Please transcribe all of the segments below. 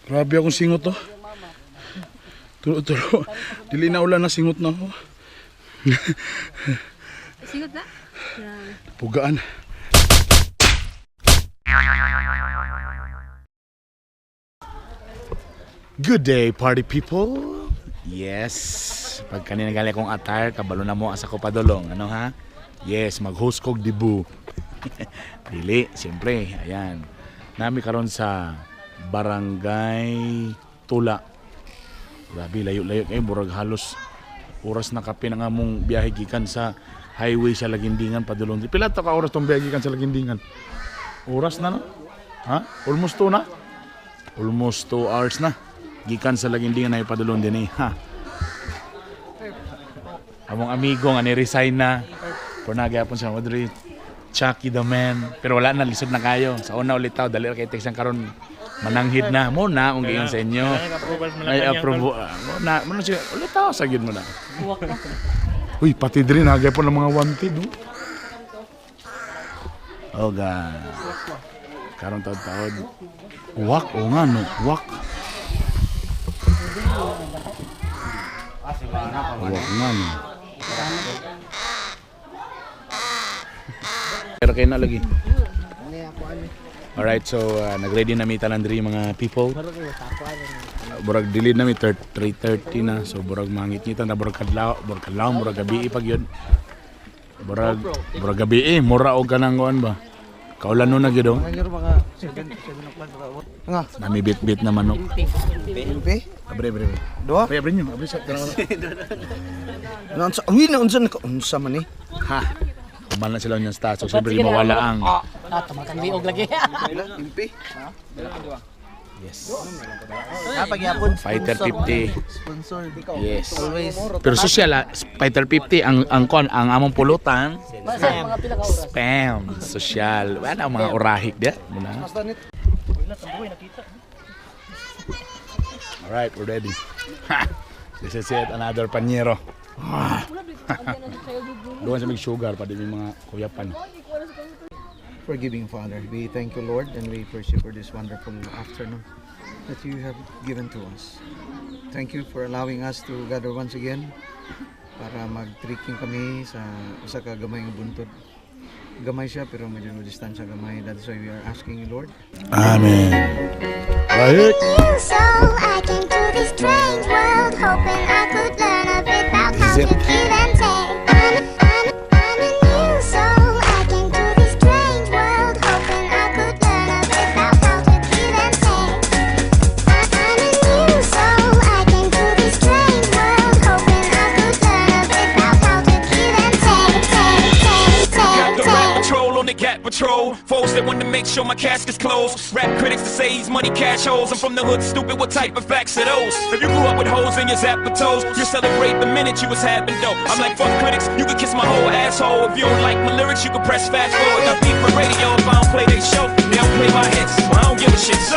Grabe akong singot to. Tulo tulo. Dili na ulan na, singot na ako. Singot na? Grabe. Pugaan. Good day, party people. Yes. Pag kanina gali akong attire, kabalo na mo asa ko padulong. Ano ha? Yes, mag-host kog dibu. Dili, siyempre. Ayan. Nami karon sa Barangay Tula. Grabe, layo-layo kayo. Murag halos oras na kape na nga mong biyahe gikan sa highway sa Lagindingan padulong. Pila to ka oras tong biyahe gikan sa Lagindingan? Oras na no? Ha? Almost 2 na? Almost 2 hours na. Gikan sa Lagindingan na padulong din eh. Ha. Among amigo nga ni-resign na. Pero nagyapon sa Madrid. Chucky the man. Pero wala na, lisod na kayo. Sa una ulit tao, dali ra kay text ang karon mananghid na. Mo na, ang giyon sa inyo. Ay, approve. Mo na, mo na siya. Ulit tao, sa gyud mo na. Buwak na. Uy, pati diri nagyapon ng mga wanted. Oh. Oga. Karon taod-taod. Wak, o nga no, wak. Wak nga no. Pero kayo na lagi. Alright, so nag-ready na mi tanan diri mga people. Burag dili na mi 3:30 na. So burag mangit-ngitan na burag kadlaw, burag gabi pag yun. Burag burag gabi eh, mura og kanang kuan ba. Kaulan no na gyud oh. Nga. Nami bit-bit na manok. Impe? Abre, abre, abre. Dua? Abre, abre nyo. Abre sa tanaw. Na unsa? Uy, na unsa na unsa man eh. Ha. Kuman na sila niyang stats. So siyempre di mawala ang Ah, tumatang liog lagi. Impe? Yes. Ah, pagyapon. Fighter 50. Sponsor. Yes. Always. Pero social ah, Fighter 50 ang kon ang among pulutan. Basta mga pila ka oras. Spam, social. Wala ang mga orahik dia. Muna. Alright, we're ready. Ha! This is it, another panyero. Doon sa may sugar, pati may mga kuyapan. Forgiving Father, we thank you, Lord, and we praise you for this wonderful afternoon that you have given to us. Thank you for allowing us to gather once again para mag-trekking kami sa usa ka gamay nga buntod. Gamay siya pero medyo distansya gamay. That's why we are asking you, Lord. Amen. Right. New soul, I came to this strange world hoping I could learn a bit about how This is to it. give and take. I'm a new soul. I came to this strange world hoping I could learn a bit about how to give and take. I'm a new soul. I came to this strange world hoping I could learn a bit about how to give and take, take, take, Got take, the rap take. patrol on the cat patrol. Foes that want to make sure my casket's closed. Rap critics to say he's money cash holes. I'm from the hood, stupid. What type of facts are those? If you grew up with holes in your zappatos, you celebrate the minute you was having dope. I'm like, fuck critics, you could kiss my whole asshole. If you don't like my lyrics, you can press fast forward. Got beef with radio if I don't play they show. They don't play my hits, well, I don't give a shit. So,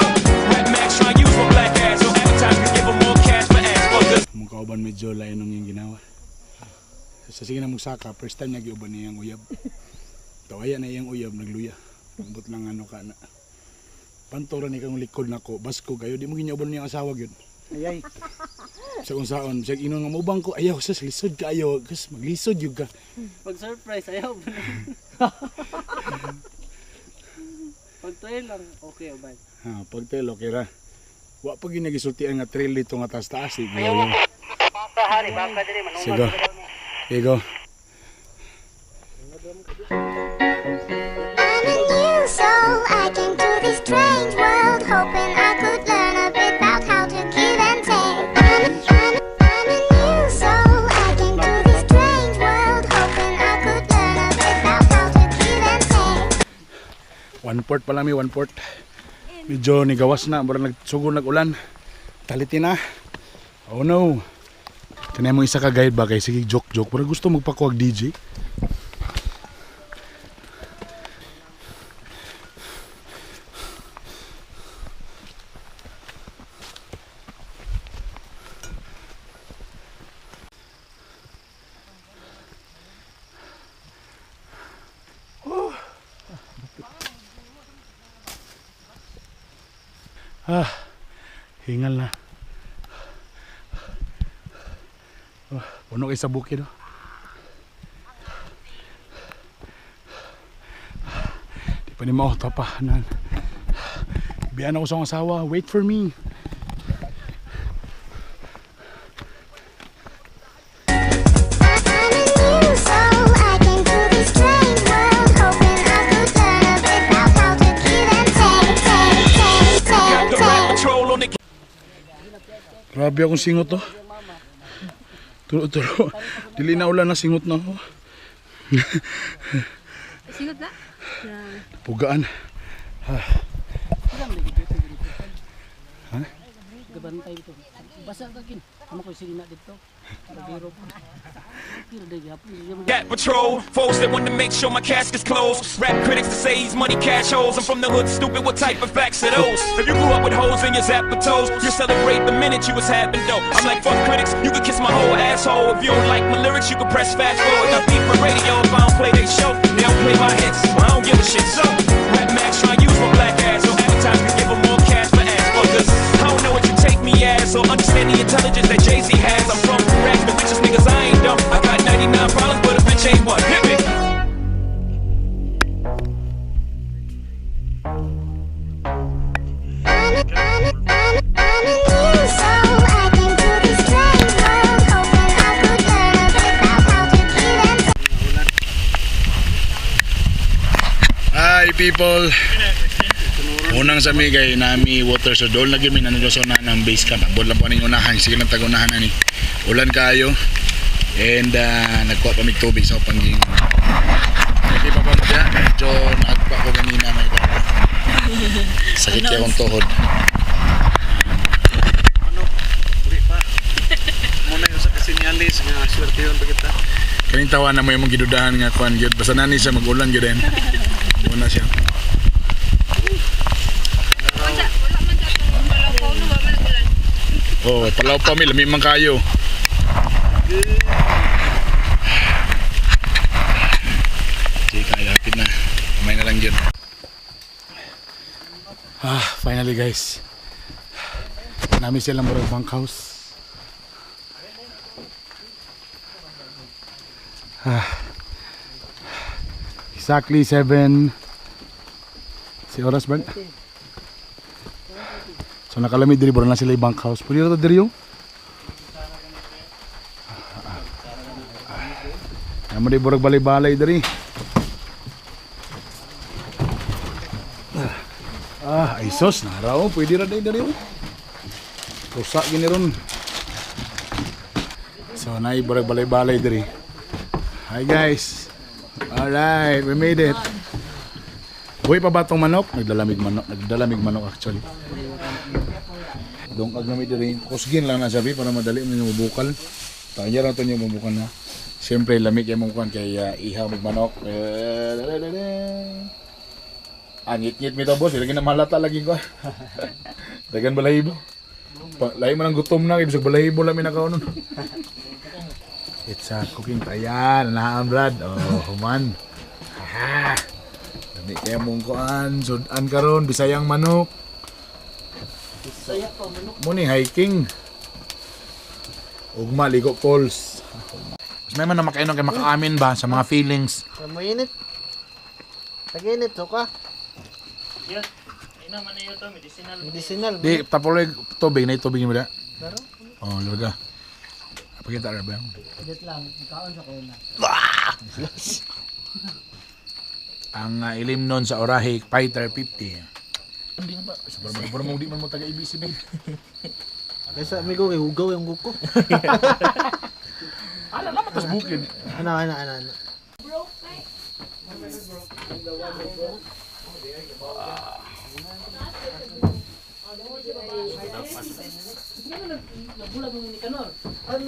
Rap Max try to use my black ass. So advertisers give 'em more cash for ass fuckers. Mong kauban medyo lain nung iyang ginawa. Sa sige na magsaka, first time niya giuban niyang uyab. Tawaya na iyang uyab, nagluya. Ambot lang ano ka na. Pantora ni kang likod nako, basko kayo, di mo ginyauban niyang asawa gyud. Ayay. Sa kung saon, sa inon nga maubang ko, ayaw sas lisod ka ayaw, kas maglisod yun ka. Pag surprise, ayaw ba? Pag trail lang, okay ba? Ha, pag trail okay ra. Wa pa gyud nagisultian nga trail dito nga taas-taas eh. Ayaw. Sige. Here you go. I'm a new soul. I came to this strange world hoping I could learn a bit about how to give and take. I'm a new soul. I came to this strange world hoping I could learn a bit about how to give and take. One port pa lang mi, one port. Medyo nigawas na, mura nagsugod nag-ulan. Taliti na. Oh no. Kanay mo isa ka guide ba kay sige joke joke pero gusto magpakuwag DJ. Ah. Hingal na. Oh, puno kay sa bukid oh. Di pa ni mao pa nan. Biyan ako sa akong asawa, wait for me. I'm a new soul. I came to this strange world, hoping I could learn a bit about how to give and take, take, take, Got take, the rap take. patrol on the Grabe akong singot to. Tulo-tulo. Dili na ulan na singot na ako. Singot na? Pugaan. Ha? Gabantay dito. Basa ka kin. Amo ko sige na dito. Biro po. Pero di gapon. Gat patrol, foes that want to make sure my casket's closed. Rap critics to say he's money cash holes. I'm from the hood, stupid. What type of facts are those? If you grew up with hoes in your zappatos, you celebrate the minute you was having dope. I'm like, fuck critics, you could kiss my whole asshole. If you don't like my lyrics, you can press fast forward. I beat for radio if I don't play they show. They don't play my hits, well, I don't give a shit. So, Rap Max try use my black ass, so advertisers can give 'em more cash for ass fuckers. I don't know what you take me as, or understand the intelligence that Jay-Z has. I'm from rags, the richest niggas, I ain't dumb. I got 99 problems, but a bitch ain't one. Hit me. I'm a new soul. I came to this strange world, hoping I could learn a bit about how to give and take. Hi people. Unang sa mi kay nami water so dool na gyud mi nandito sa unahan ng base camp. Abot lang po aning unahan, sige lang tag unahan ani. Ulan kayo. And nagkuha pa mig tubig sa pangging. Okay pa pa mo diya. Medyo naagpa ko ganina may ka. Sakit kaya akong tuhod. Ano? Uri pa. Muna yung sa kasinyalis nga swerte yun pa kita. Kaning tawa na mo yung gidudahan nga kuan gyud. Basta nani siya magulan gyud din. Muna siya. Wala man sa itong palaw no, wala man ulan. Oh, palaw pa mi lami man kayo. Sige, kaya hapit na. Kamay na lang yun. Ah, finally guys. Nami sila murag bunkhouse. Ah. Exactly 7. Si oras ba? So nakalami diri bro na sila yung bunkhouse. Pwede na to diri yung? Amo di burag balay-balay diri. Ah, ay sos naraw pwede ra day diri. Oh. Usa gini ron. So nay burag balay-balay diri. Hi guys. All right, we made it. Buhay pa ba tong manok? Nagdalamig manok actually. Dong ag nami diri, kusgin lang na sabi para madali mo yung bukal. Tayo ra to niyo mabukal na. Siyempre lamig yung mong kay ihaw mig manok. Eh, Ah, ngit-ngit mi to boss, lagi na malata lagi ko. Dagan balahibo. Pa, lahi man ang gutom na, ibig balahibo lang mi nakaonon. It's a cooking tayan, naam Brad. Oh, human. Ha. Dami kaya mong kuan, sudan karon bisayang manok. Saya pa manok. Mo ni hiking. Ugma ligo falls. Mas may man na makainom kay makaamin ba sa mga feelings. Mainit. Taginit to ka. Medicinal. Di tapuloy tubig na tubig mo da. Oh, larga. Pakita ra ba? Wait lang, kaon sa kuna. Ang ilim nun sa Orahe Fighter 50. Hindi ba? Sa parang mo di man mo taga ABC ba. Kaysa amigo kay hugaw yung guko. Ala naman tas bukid. Ano ano ano ano. I'm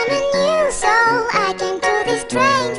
a new soul. I came to this strange